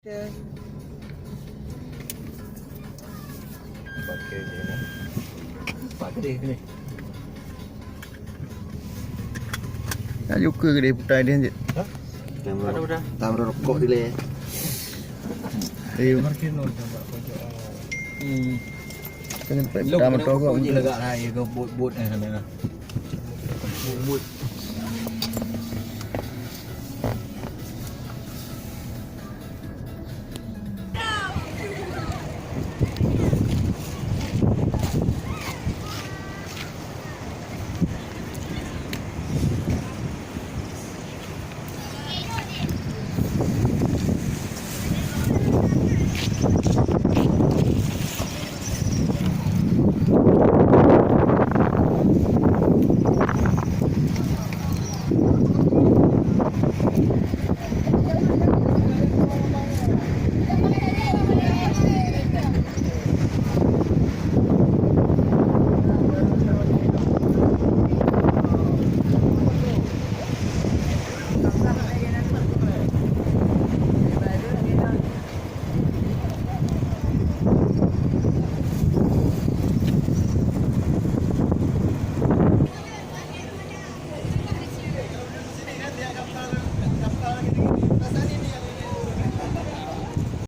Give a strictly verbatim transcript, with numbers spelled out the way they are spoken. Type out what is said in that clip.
Pakai je ni. Pakai deh ni. Nak juga ke dia putar dia je. Ha? Ada udah. Tam rokok dia leh. Eh, parkir nol tambah pojok. Hmm. Kena sampai putar motor kau. Lagak lah, ya, kau bot-bot, eh, sana lah. Bot-bot.